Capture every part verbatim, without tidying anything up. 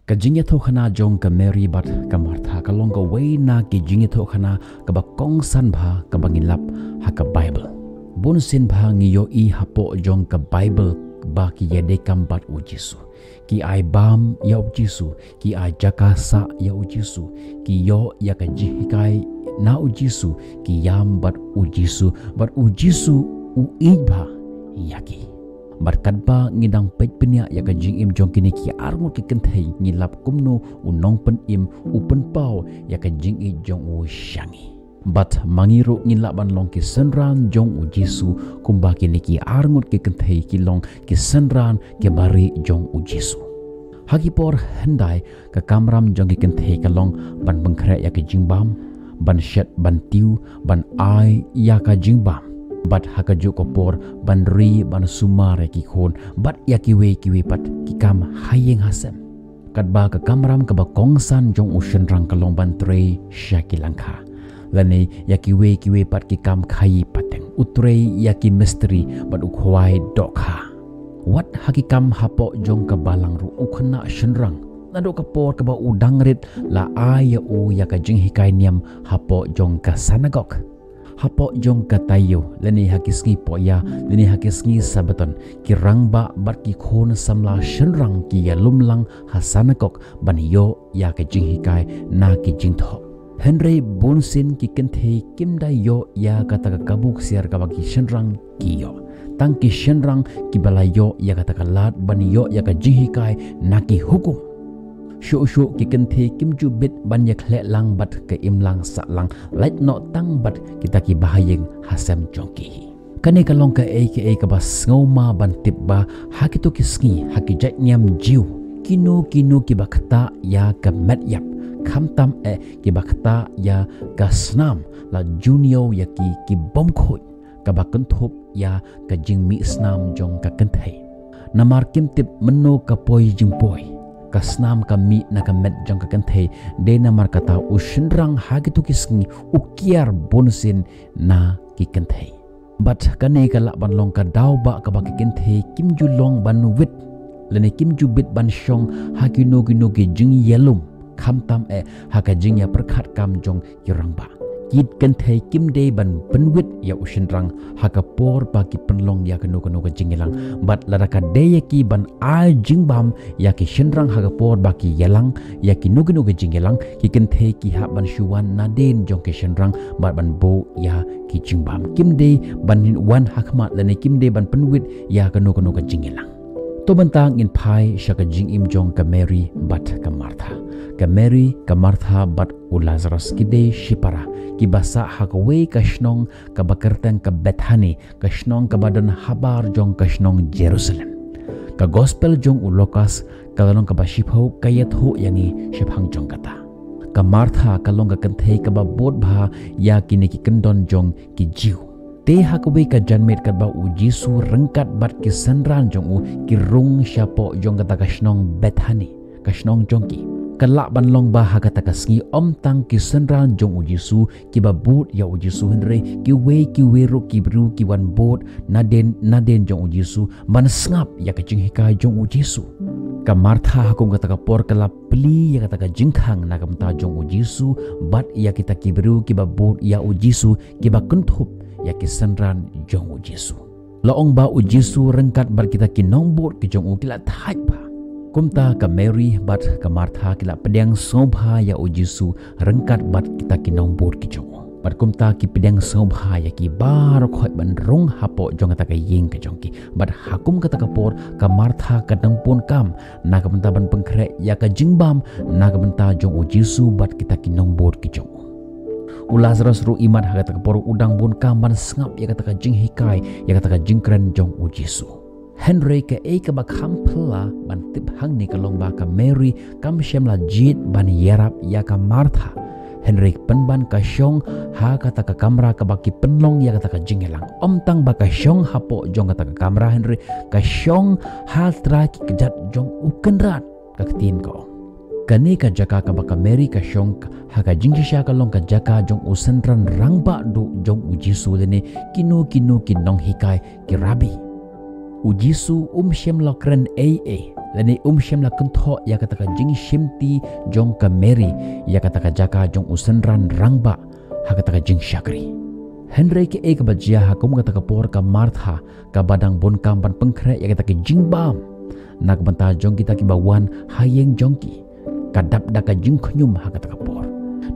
Ka jingïathuhkhana jong ka Mary bad ka Martha ka long kawei na ki jingïathuhkhana kaba kongsan bha kaba ngi lap ha ka Baibl. Bun sien bha ngi ïohi hapoh jong ka Baibl ba ki ïadei kam bad U Jisu. Ki ai bam ïa U Jisu, ki ai jaka sah ïa U Jisu, ki ïoh ïa ka jinghikai na U Jisu, ki ïam bad U Jisu, bad U Jisu u ïeit bha ïa ki. Bad katba ngi dang peit bniah ïa ka jingim jong kine ki arngut ki kynthei, ngi lap kumno U Nongpynim u pynpaw ïa ka jingïeit jong U sha ngi. Bad ma ngi ruh ngi lah ban long ki synran jong U Jisu kumba kine ki arngut ki kynthei ki long ki synran ki bari jong U Jisu. Ha ki por hyndai ka kamram jong ki kynthei ka long ban pynkhreh ïa ka jingbam, ban shet ban tiew, ban ai ïa ka jingbam. Bad ha kajuh ka por ban ri ban sumar ïa ki khun bad ïa kiwei kiwei pat ki kam ha ïing ha sem. Katba ka kamram kaba kongsan jong u shynrang ka long ban trei sha ki lyngkha, lane ïa kiwei kiwei pat ki kam khaïi pateng. U trei ïa ki mistri bad u khwai dohkha. Wat ha ki kam hapoh jong ka balang ruh u khynnah shynrang, naduh ka por kaba u dang rit la ai ïa u ïa ka jinghikai niam hapoh jong ka synagog. Hapoh jong ka taïew, lane ha ki sngi poh ïa, lane ha ki sngi Sabbaton, ki rangbah bad ki khun samla shynrang ki ïalum lang ha synagog ban ïoh ïa ka jinghikai na ki jingthoh. Hynrei bun sien ki kynthei kim da ïoh ïa kata ka kabu ksiar kaba ki shynrang ki ïoh. Tang ki shynrang kiba la ïoh ïa kata ka lad ban ïoh ïa ka jinghikai na ki hukum. Shuh shuh ki kynthei kim ju bit ban ïakhleh lang bad ka imlang sahlang, lait noh tang bad kita ki bahaïing hasem jong ki hi. Kane ka long kaei kaei kaba sngewma ban tip ba ha kito ki sngi, ha ki jait niam Jiw, kino kino kiba ktah ïa ka met ïap, khamtam eh kiba ktah ïa ka snam, la ju ñiew ïa ki ki bym khuid, kaba kynthup ïa ka jingmih snam jong ka kynthei. Namar kim tip mynno ka poi jingpoi, ka snam ka mih na ka met jong ka kynthei. Dei namar kata u shynrang ha kito ki sngi u kiar bun sien na ki kynthei. Bad kane ka lah ban long ka daw ba kaba ki kynthei kim ju long ban wit, lane kim ju bit ban shong ha kino kino ki jingïalum, khamtam eh ha ka jingïapyrkhat kam jong ki rangbah. Ki kynthei kim dei ban pynwit ïa u shynrang ha ka por ba ki pynlong ïa kano kano ka jingïalang. Bad lada ka dei ïa ki ban ai jingbam ïa ki shynrang ha ka por ba ki ïalang ïa kino kino ka jingïalang, ki kynthei ki hap ban shu wan nadien jong ki shynrang bad ban buh ïa ki jingbam. Kim dei ban wan ha khmat lane kim dei ban pynwit ïa kano kano ka jingïalang. To mynta ngin phai sha ka jingim jong ka Mary bad ka Martha. Ka Mary, ka Martha bad u Lazarus ki dei shipara kiba sah ha kawei ka shnong kaba kyrteng ka Bethani, ka shnong kaba don habar jong ka shnong Jerusalem. Ka gospel jong u Lukas ka lynnong kaba shiphew ka ïathuh ïa ngi shaphang jong kata. Ka Martha ka long ka kynthei kaba bud bha ïa kine ki kyndon jong ki Jiw. Te ha kawei ka janmiet katba u Jisu ryngkat bad ki synran jong u ki rung shapoh jong kata ka shnong Bethani, ka shnong jong ki. Ka lah ban long ba ha kata ka sngi ym tang ki synran jong u Jisu kiba bud ïa u Jisu, hynrei kiwei kiwei ruh ki briew ki wan bud nadien nadien jong u Jisu ban sngap ïa ka jinghikai jong u Jisu. Ka Martha ha kum kata ka por ka la plie ïa kata ka jingkhang na ka bynta jong u Jisu bad ïa kita ki briew kiba bud ïa u Jisu kiba kynthup ïa ki synran jong u Jisu. La ong ba u Jisu ryngkat bad kita ki nongbud ki jong u ki la thait bha. Kumta ka Mary bad ka Martha ki la pdiang sngewbha ïa u Jisu ryngkat bad kita ki nongbud ki jong u. Bad kumta ki pdiang sngewbha ïa ki baroh khoit ban rung hapoh jong kata ka ïing ka jong ki. Bad ha kum kata ka por ka Martha ka dang bun kam na ka bynta ban pynkhreh ïa ka jingbam na ka bynta jong u Jisu bad kita ki nongbud ki jong u. U Lazarus ruh imat ha kata ka por u dang bun kam ban sngap ïa kata ka jinghikai, ïa kata ka jingkren jong u Jisu. Hynrei kaei kaba kham phylla ban tip hangne ka long ba ka Mary kam shym la jied ban ïarap ïa ka Martha. Hynrei pynban ka shong ha kata ka kamra kaba ki pynlong ïa kata ka jingïalang. Ym tang ba ka shong hapoh jong kata ka kamra, hynrei ka shong ha trai ki kjat jong u Kynrad, ka ktien ka ong. Kane ka jaka kaba ka Mary ka shong ha ka jingshisha ka long ka jaka jong u synran rangbah duh jong u Jisu lane kino kino ki nonghikai, ki rabbi. U Jisu um shym la kren ei ei, lane um shym la kynthoh ïa kata ka jingshimti jong ka Mary ïa kata ka jaka jong u synran rangbah ha kata ka jingshakri. Hynrei kaei kaba jia ha kum kata ka por, ka Martha kaba dang bun kam ban pynkhreh ïa kata ka jingbam na ka bynta jong kita kiba wan ha ïing jong ki, ka dap da ka jingkhñium ha kata ka por.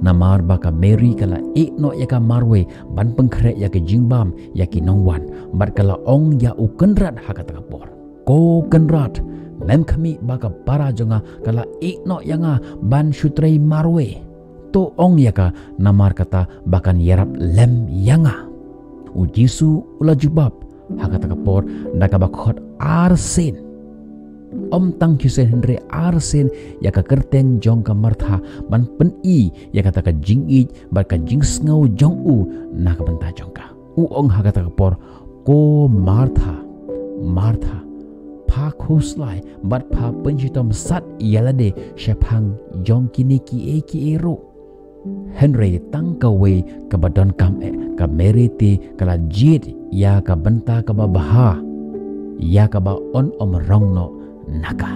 Namar ba ka Mary ka la ïeh noh ïa ka marwei ban pynkhreh ïa ka jingbam ïa ki nongwan, bad ka la ong ïa u kynrad ha kata ka por, "Ko kynrad, mem khmih ba ka para jong nga ka la ïeh noh ïa nga ban shu trei marwei? To ong ïa ka, namar kata ba kan ïarap lem ïa nga." U Jisu u la jubab ha kata ka por da kaba khot arsien. Ym tang shisien hynrei arsien ïa ka kyrteng jong ka Martha, ban pyni ïa kata ka jingïeit bad ka jingsngew jong u na ka bynta jong ka. U ong ha kata ka por, "Ko Martha, Martha, pha khuslai bad pha pynshitom sat ïa lade shaphang jong kine kiei kiei ruh. Hynrei tang kawei kaba donkam eh, ka Mary te ka la jied ïa ka bynta kaba bha, ïa kaba yn ym rong noh na ka."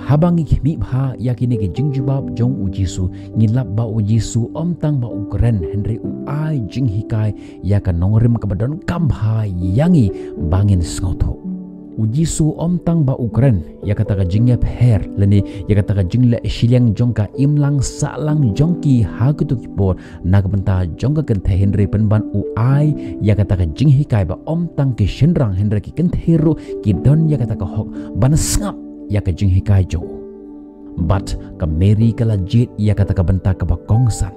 Haba ngi khmih bha ïa kine ki jingjubab jong u Jisu, ngi lap ba u Jisu ym tang ba u kren hynrei u ai jinghikai ïa ka nongrim kaba donkam bha ïa ngi ba ngin sngewthuh. U Jisu ym tang ba u kren ïa kata ka jingïapher lane ïa kata ka jingleh shiliang jong ka imlang sahlang jong ki ha kito ki por na ka bynta jong ka kynthei, hynrei pynban u ai ïa kata ka jinghikai ba ym tang ki shynrang hynrei ki kynthei ruh ki don ïa kata ka hok ban sngap ïa ka jinghikai jong u. Bad ka Mary ka la jied ïa kata ka bynta kaba kongsan.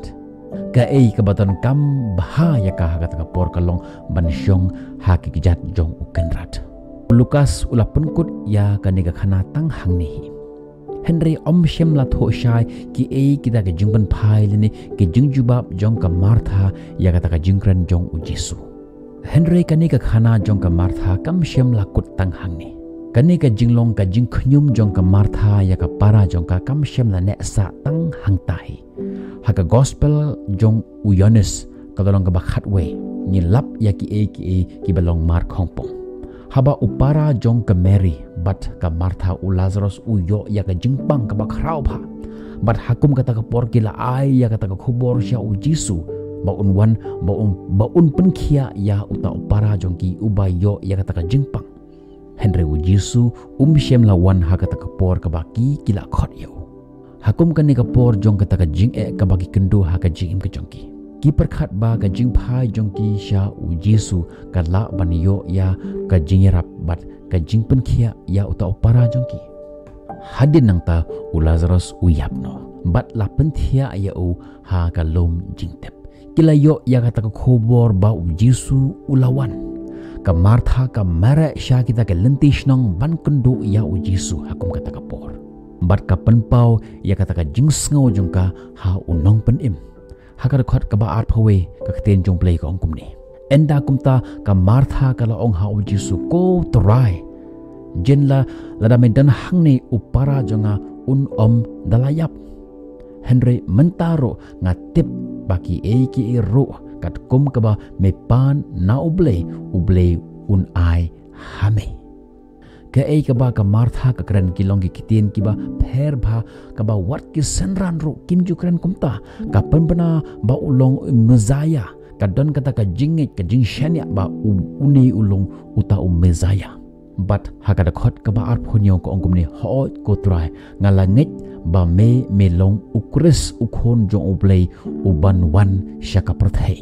Kaei kaba donkam bha ïa ka ha kata ka por ka long ban shong ha ki kjat jong u kynrad. U Lukas u la pynkut ïa kane ka khana tang hangne hi. Hynrei ym shym la thoh shai kiei kita ki jingpynphai lane ki jingjubab jong ka Martha ïa kata ka jingkren jong u Jisu. Hynrei kane ka khana jong ka Martha kam shym la kut tang hangne. Kane ka jinglong ka jingkhñium jong ka Martha ïa ka para jong ka kam shym la neh sah tang hangta hi. Ha ka gospel jong u Ïoannis, ka lynnong kaba khatwei, ngi lap ïa kiei kiei kiba long markhongpong. Haba u para jong ka Mary bad ka Martha u Lazarus u ïoh ïa ka jingpang kaba khraw bha, bad ha kum kata ka por ki la ai ïa kata ka khubor sha u Jisu ba un wan, ba un, ba un pynkhiah ïa uta u para jong ki uba ïoh ïa kata ka jingpang. Hynrei u Jisu um shym la wan ha kata ka por kaba ki, ki la khot ïa u. Ha kum kane ka por jong kata ka jingeh kaba ki kynduh ha ka jingim ka jong ki, ki pyrkhat ba ka jingphai jong ki sha u Jisu ka lah ban ïoh ïa ka jingïarap bad ka jingpynkhiah ïa uta u para jong ki. Hadien nangta u Lazarus u ïap noh bad la pynthiah ïa u ha ka lum jingtep. Ki la ïoh ïa kata ka khubor ba u Jisu u la wan. Ka Martha ka mareh sha kita ki lynti shnong ban kynduh ïa u Jisu ha kum kata ka por, bad ka pynpaw ïa kata ka jingsngew jong ka ha u Nongpynim. Ha ka dkhot kaba arphew wei ka ktien jong u Blei ka ong kumne: Ynda kumta ka Martha ka la ong ha u Jisu, "Ko Trai, jin la, lada me don hangne u para jong nga un ym da la ïap. Hynrei mynta ruh nga tip ba kiei kiei ruh katkum kaba me pan na u Blei, u Blei un ai ha me." Kaei kaba ka Martha ka kren ki long ki ktien kiba pher bha, kaba wat ki synran ruh kim ju kren kumta. Ka pynbna ba u long u Messiah, ka don kata ka jingngeit, ka jingshaniah ba u, une u long uta u Messiah. Bad ha ka dkhot kaba arphew hynñiew ka ong kumne: "Hooid ko Trai, nga la ngeit ba me, me long u Khrist, u Khun jong u Blei, u ban wan sha ka pyrthei."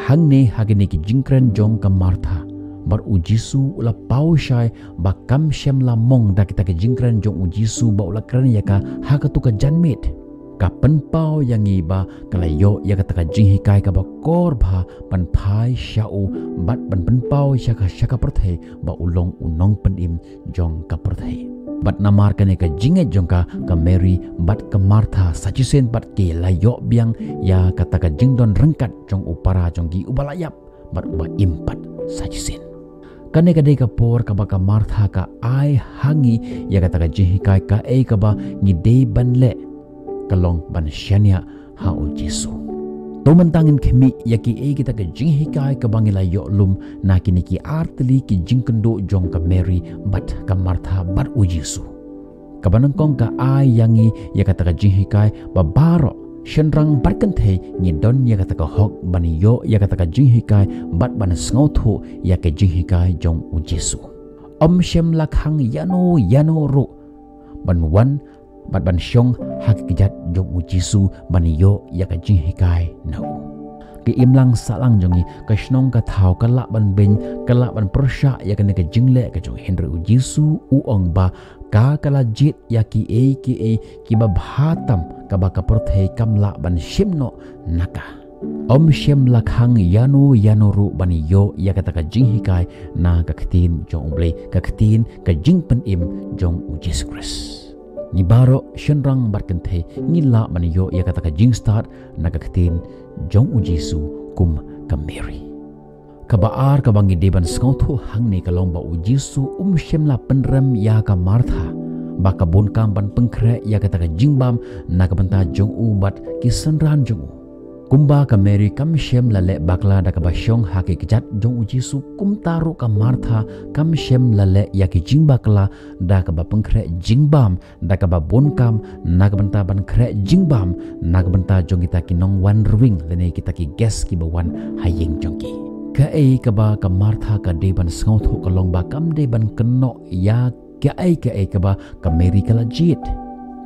Hangne ha kine ki jingkren jong ka Martha, bad u Jisu u la paw shai ba kam shym la mong da kita ki jingkren jong u Jisu ba u la kren ïa ka ha kato ka janmiet. Ka pynpaw ïa ngi ba ka la ïoh ïa kata ka jinghikai kaba kor bha ban phai sha u bad ban pynpaw sha ka, sha ka pyrthei ba u long u Nongpynim jong ka pyrthei. Bad namar kane ka jingngeit jong ka, ka Mary bad ka Martha sa shisien pat ki la ïoh biang ïa kata ka jingdon ryngkat jong u para jong ki uba la ïap bad uba im pat sa shisien. Kane ka dei ka por kaba ka Martha ka ai ha ngi ïa kata ka jinghikai, kaei kaba ngi dei ban leh ka long ban shaniah ha u Jisu. To mynta ngin khmih ïa kiei kita ki jinghikai kaba ngi la ïoh lum na kine ki artylli ki jingkynduh jong ka Mary bad ka Martha bad u Jisu. Kaba nyngkong ka ai ïa ngi ïa kata ka jinghikai ba baroh shynrang bad kynthei ngi don ïa kata ka hok ban ïoh ïa kata ka jinghikai bad ban sngewthuh ïa ka jinghikai jong u Jisu. Ym shym la khang ïano ïano ruh ban wan bad ban shong ha ki kjat jong u Jisu ban ïoh ïa ka jinghikai na u. Ka imlang sahlang jong ngi, ka shnong ka thaw ka lah ban beiñ, ka lah ban pyrshah ïa kane ka jingleh ka jong, hynrei u Jisu u ong ba ka ka la jied ïa kiei kiei kiba bha tam kaba ka pyrthei kam lah ban shim noh na ka. Ym shym la khang ïano ïano ruh ban ïoh ïa kata ka jinghikai na ka ktien jong u Blei, ka ktien ka jingpynim jong u Jisu Khrist. Ngi baroh shynrang bad kynthei ngi lah ban ïoh ïa kata ka jingstad na ka ktien jong u Jisu kum ka Mary. Kaba ar kaba ngi dei ban sngewthuh hangne ka long ba u Jisu um shym la pynrem ïa ka Martha ba ka bun kam ban pynkhreh ïa kata ka jingbam na ka bynta jong u bad ki synran jong u. Kumba ka Mary kam shym la leh bakla da kaba shong ha ki kjat jong u Jisu, kumta ruh ka Martha kam shym la leh ïa ki jingbakla da kaba pynkhreh jingbam da kaba bun kam na ka bynta ban khreh jingbam na ka bynta jong kita ki nongwan rwing lane kita ki guest kiba wan ha ïing jong ki. Kaei kaba ka Martha ka dei ban sngewthuh ka long ba kam dei ban kynnoh ïa kaei kaei kaba ka Mary ka la jied.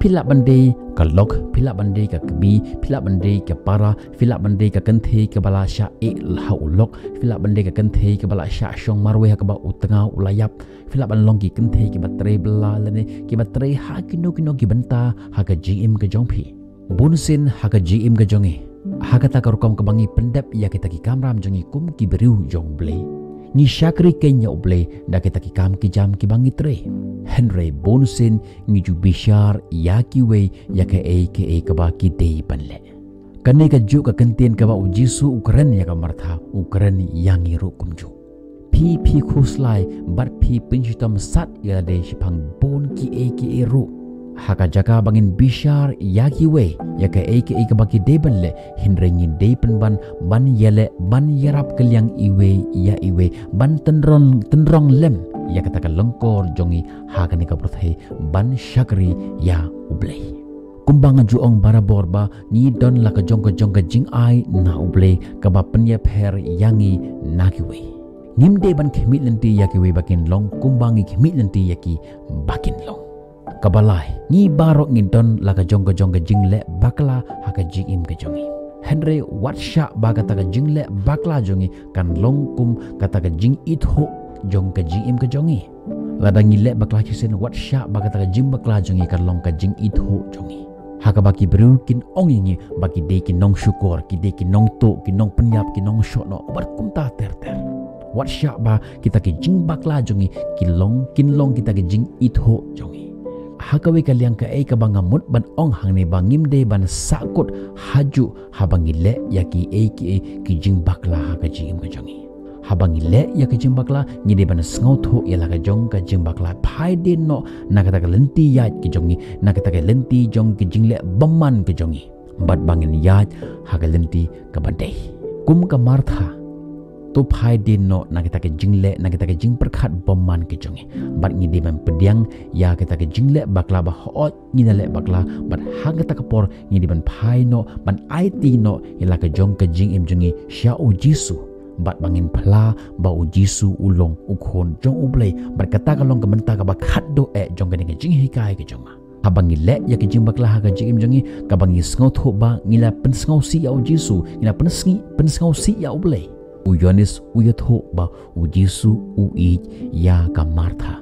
Phi lah ban dei ka lok, phi lah ban dei ka kmie, phi lah ban dei ka para, phi lah ban dei ka kynthei kaba la shah ïeh ha u lok, phi lah ban dei ka kynthei kaba la shah shong marwei ha kaba u tnga u la ïap, phi lah ban long ki kynthei kiba trei bylla lane kiba trei ha kino kino ki bynta ha ka jingim ka jong phi. Bunsien ha ka jingim ka jong ngi, ha kata ka rukom kaba ngi pyndep ïa kita ki kamram jong ngi kum ki briew jong u Blei, ngi shakri keiñ ïa u Blei da kita ki kam ki jam kiba ngi trei. Hynrei bunsien ngi ju bishar ïa kiwei ïa kaei kaei kaba ki dei ban leh. Kane kajuh ka kyntien kaba u Jisu u kren ïa ka Martha, u kren ïa ngi ruh kumjuh. Phi phi khuslai bad phi pynshitom sat ïa lade shaphang bun kiei kiei ruh. Ha ka jaka ba ngin bishar ïa kiwei ïa kaei kaei kaba ki dei ban leh, hynrei ngi dei pynban ban ïaleh ban ïarap kylliang iwei ïa iwei, ban tynrong tynrong lem ïa kata ka lyngkor jong ngi ha kane ka pyrthei ban shakri ïa u Blei. Kumba nga ju ong barabor ba ngi don la ka jong ka jong ka jingai na u Blei kaba pynïapher ïa ngi na kiwei. Ngim dei ban khmih lynti ïa kiwei ba kin long kumba ngi khmih lynti ïa ki ba kin long. Kaba lai, ngi baroh ngi don la ka jong ka jong ka jingleh bakla ha ka jingim ka jong ngi. Hynrei wat shah ba kata ka jingleh bakla jong ngi kan long kum kata ka jingithuh jong ka jingim ka jong ngi. Lada ngi leh bakla shisien, wat shah ba kata ka jingbakla jong ngi kan long ka jingithuh jong ngi. Ha kaba ki briew kin ong ïa ngi ba ki dei ki nongshukor, ki dei ki nongtuh, ki nongpynïap, ki nongshohnoh bad kumta ter ter. Wat shah ba kita ki jingbakla jong ngi ki long kin long kita ki jingithuh jong ngi. Ha kawei ka liang kaei kaba nga mut ban ong hangne ba ngim dei ban sahkut hajuh haba ngi leh ïa kiei kiei ki jingbakla ha ka jingim ka jong ngi. Haba ngi leh ïa ka jingbakla ngi dei ban sngewthuh ïa la ka jong ka jingbakla, phai dien noh na kata ka lynti ïaid ka jong ngi, na kata ka lynti jong ka jingleh bymman ka jong ngi, bad ba ngin ïaid ha ka lynti kaba dei. Kum ka Martha, to phai dien noh na kata ka jingleh, na kata ka jingpyrkhat bymman ka jong ngi, bad ngi dei ban pdiang ïa kata ka jingleh bakla ba hooid ngi la leh bakla, bad ha kata ka por ngi dei ban phai noh ban aiti noh ïa la ka jong ka jingim jong ngi sha u Jisu, bad ba ngin phla ba u Jisu u long u Khun jong u Blei, bad kata ka long ka bynta kaba khatduh eh jong kane ka jinghikai ka jong nga. Haba ngi leh ïa ka jingbakla ha ka jingim jong ngi, kaba ngi sngewthuh ba ngi la pynsngewsih ïa u Jisu, ngi la pynsngi pynsngewsih ïa u Blei. U Ïoannis u ïathuh ba u Jisu u ïeit ïa ka Martha.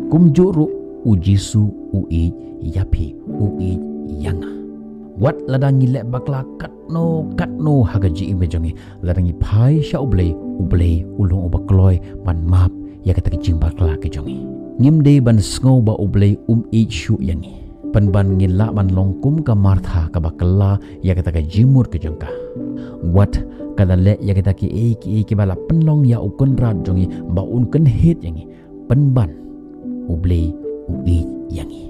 Kumjuh ruh u Jisu u ïeit ïa phi, u ïeit ïa nga. Wat lada ngi leh bakla katno katno ha ka jingim ka jong ngi, lada ngi phai sha u Blei, u Blei u long uba kloi ban map ïa kata ka jingbakla ka jong ngi. Ngim dei ban sngew ba u Blei um ïeit shuh ïa ngi. Pynban ngin lah ban long kum ka Martha kaba kylla ïa kata ka jingmut ka jong ka. Wat ka la leh ïa kata kiei kiei kiba la pynlong ïa u Kynrad jong ngi ba un kynhied ïa ngi, pynban u Blei u ïeit ïa ngi.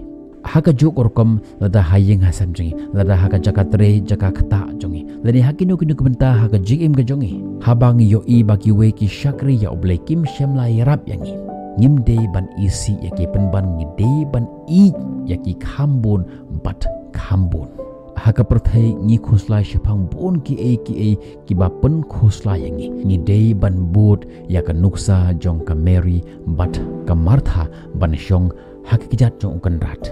Ha kajuh ka rukom lada ha ïing ha sem jong ngi, lada ha ka jaka trei jaka ktah jong ngi, Lane ha kino kino ki bynta ha ka jingim ka jong ngi, haba ngi ïohi ba kiwei ki shakri ïa U Blei kim shym la ïarap ïa ngi, ngim dei ban isih ïa ki, pynban ngi dei ban ïeit ïa ki kham bun bad kham bun. Ha ka pyrthei ngi khuslai shaphang bun kiei kiei kiba pynkhuslai ïa ngi. Ngi dei ban bud ïa ka nuksa jong ka Mary bad ka Martha ban shong ha ka kjat jong U Kynrad,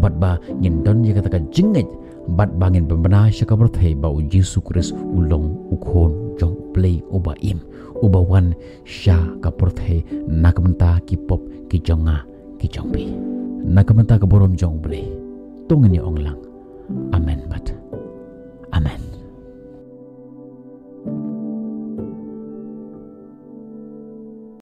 bad ba ngin don ïa kata ka jingngeit, bad ba ngin pynbna sha ka pyrthei ba U Jisu Khrist u long U Khun jong U Blei uba im, uba wan sha ka pyrthei na ka bynta ki pop ki jong nga ki jong phi, na ka bynta ka burom jong U Blei. To ngin ïa ong lang, Amen.